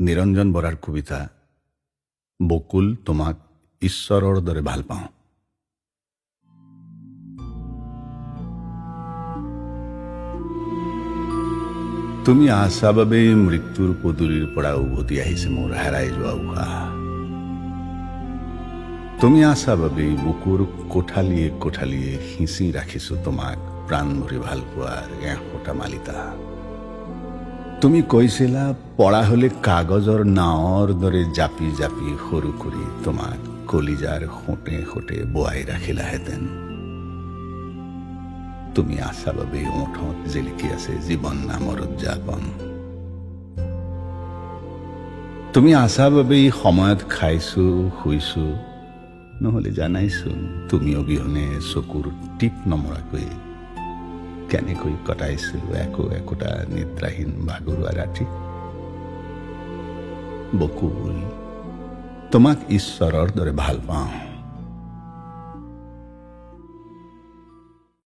নিৰঞ্জন বৰাৰ কবিতা বকুল তোমাক ঈশ্বৰৰ দৰে ভাল পাওঁ। তুমি আছা বাবেই মৃত্যুৰ পদূলিৰ পৰা উভতি আহিছে মোৰ হেৰাই যোৱা উশাহ। তুমি আছা বাবেই বুকুৰ কোঠালিয়ে কোঠালিয়ে সিঁচি ৰাখিছো তোমাক প্ৰাণ ভৰি ভাল পোৱাৰ এশটা মালিতা। তুমি কৈছিলা, পৰা হলে কাগজৰ নাৱৰ দৰে জাপি জাপি সৰু কৰি তোমাক কলিজাৰ সোঁতে সোঁতে বোৱাই ৰাখিলাহেঁতেন। তুমি আছা বাবেই ওঁঠত জিলিকি আছে জীৱন নামৰ উদযাপন। তুমি আছা বাবেই সময়ত খাইছো, শুইছো। নহ'লে জানাইচোন, তুমি অবিহনে চকুৰ টিপ নমৰাকৈ কেনেকৈ কটাইছিলো একো একোটা নিদ্ৰাহীন ভাগৰুৱা ৰাতি। বকুল, তোমাক ঈশ্বৰৰ দৰে ভাল পাওঁ।